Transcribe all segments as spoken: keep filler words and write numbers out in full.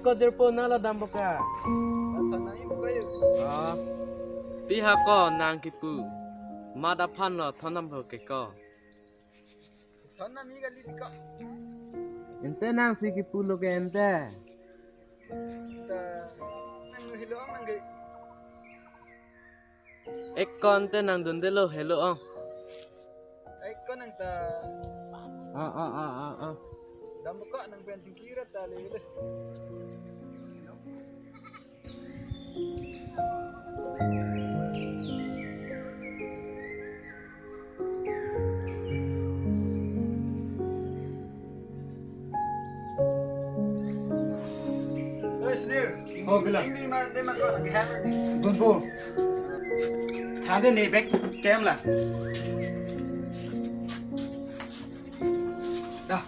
Ko jirpo nalo dampo ka. Thon nangji pu kayo. Oh. Pi ha ko nang kipu. Mat aphan lo thon dampo ke ko. Thon nangji kali di ko. Ante nangsi kipulo ke ante. Ta nang helo-ong nang ke. Ek ko ante nangdundelo helo-ong. Ek ko nang ta. Ah, ah, ah, ah, ah. Dampo ko nang pen chingkir ta lele. Hey, Sudhir. Oh, gila. Chingdi ma, de ma ko, ke hammer di. Dunpo. Thade ne bag chem la. Dah.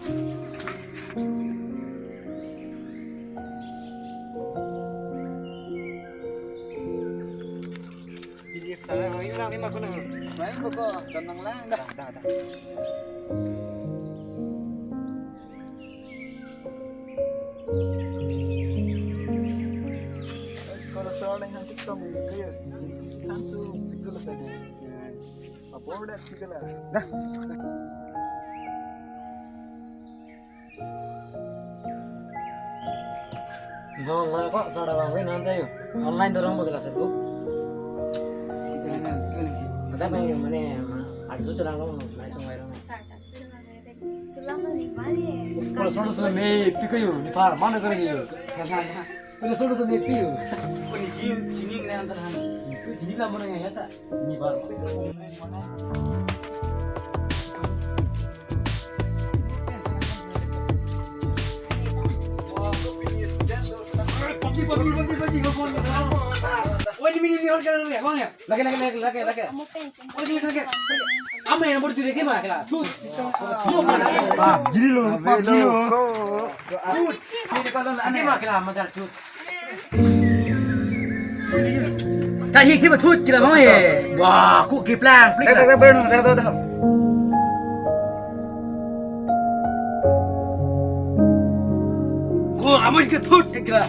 Ini salah, ini lang, ini aku nang. Main pokok, tenang lang, dah. Dah, dah, dah. Kalau soal yang hansip kamu, kayak, kan tuh, itu lah tadi. Apa udah, gitu lah. Dah. Online ko sara bang wen ante yo. Online dorong bagla Facebook. Ada bang yo mane arju chelang lo, mai tung mai lo. Kalau solo solo me piko yo, ni par mana ko yo. Kalau solo solo me piko. Ko ni jin jining ne antar han. Ko jining la mana ya ta. Ni par. Lagi, lagi, lagi, lagi, lagi. Ama yang baru tu dia ke mana? Tut. Tut. Ah, jadi lo, pak lo. Tut. Ini kalau nanti mah kela magar tut. Kahi kiba thut kila bang ye. Wah, ku kiplang plik. Dah, dah, dah, dah, dah, dah. Ko amun ke thut kila.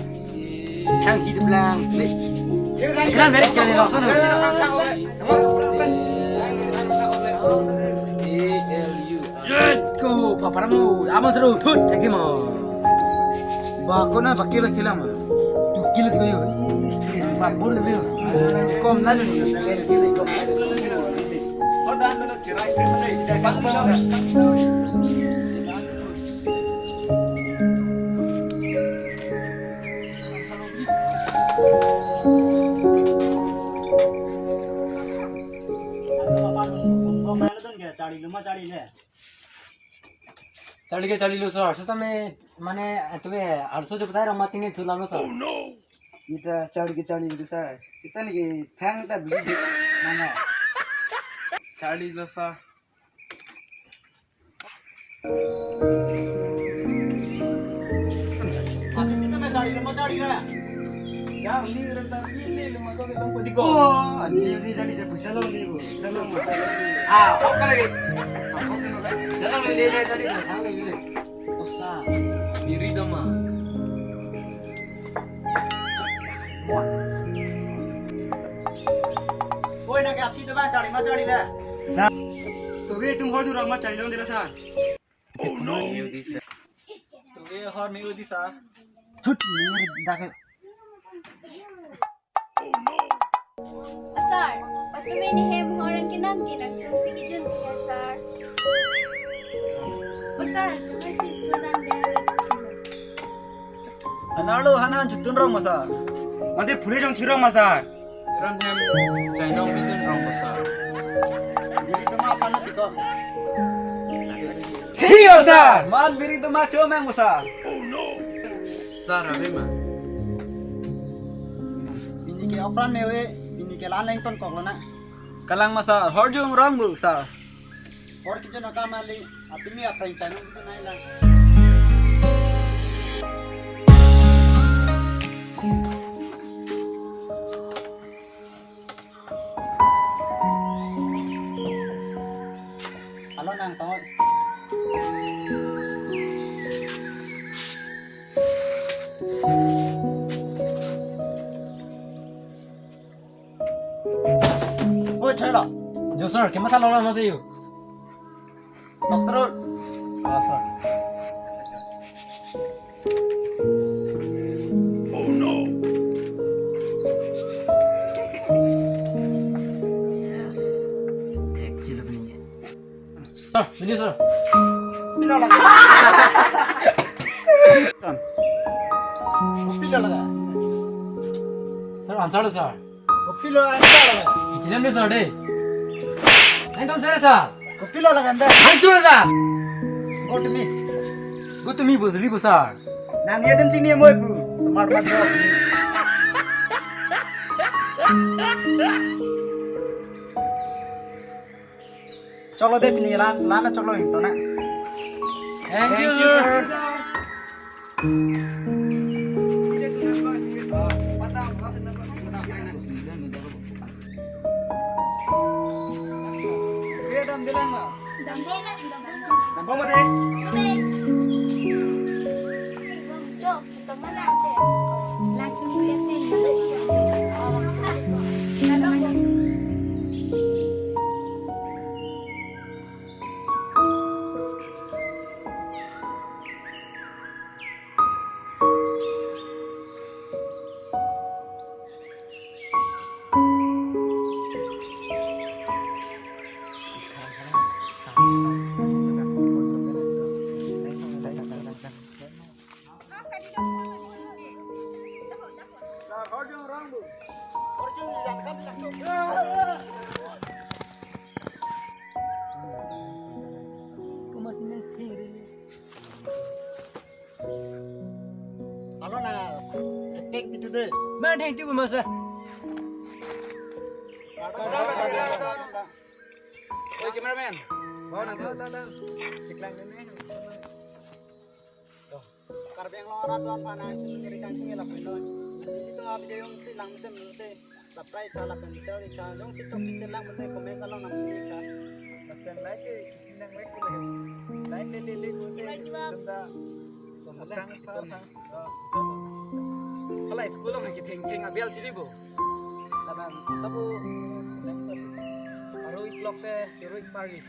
Thang hi de blang plik. Kila merek jale lo kan. A L U. Let's go, paparamo. Amun seru thut, thank you mo. Ba kona bakila kila ma. Tu kila tu yo. Ba bol de yo. Kom na ni. Kila kom. Hodan na chirai ke mane. Bang bang. Charli lo ma charli le. Charli ke charli lo sir. Seta me mane tumi arso jo batai rong ma tingni thulalo sir. Ita charli ke charli lo sir. Seta ni ke thang ta bisi mana. Charli lo sir. Apa sih nama charli nama charli na? Charli renta pilih lima kau kita pun diko. Oh, ini sih jadi jadi salam ni bu. Salam mas. Ah, apa lagi? Salam lele lele charli na, salam lele. Osa, biri doma. Oi, na kya aphi to ba charli ma charli na. Tumi tum hor jurang ma charli long dela sa. Oh no. Tumi hor ni udi sa. Thut ni dak. Sir, patumi ni hem hor ang kinam kinam tum si kijun biya sir. O sir, cuma si school rang deh. Anarlo hanan chutun rong masa. Mate phure jong thirong masa. Rang hem chainong midun rong masa. Biri tuma apa na tiko? Thiyo sir. Man biri tuma chomeng masa. Sir, ave ma. Pini ke opran mewe, pini ke lan leng ton kok lo na. Kalang masa, horjum rong bu sir. Hor kichun akam ali, apini apeng chanu itu nai na. Alo nang tong. Sir, kematha longlo ma se yo? Doctor. Ah, sir. Oh no. Yes. Thek chilap ni. Sir, sini, sir. Pilo lake? Pilo lake? Sir, answer do, sir. Kopilo answer lake? Ichilam ni, sir, de. Ang ton, sir, sir. Kopilo lake ante? Ang tu, sir. Go to me. Go to me, bos, li, bos, sir. Nangli adim chini moi pu. Smart mat bro. Choklo de pini la, la na choklo ingtona. Thank you, sir. Hello, na respect me today. Man, thank you, masa. Oi, cameraman. Bawa nanti. Chiklang ini. Karbi Anglong arat do-an aphan nangchingri kangthir lapen non. Ilitum a-video jongsi langmesen pulote subscribe tha lapen share tha. Jongsi chokche chelang pulote comment along nangchini tha. Lapen like ke nang like ke. Like le le le pulote tum ta somdang somdang. Hala school along kethengtheng abel chiri bo. Labang sabu arui klok ke chirui pagi.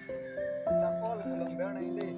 Sa all belong ber na ide.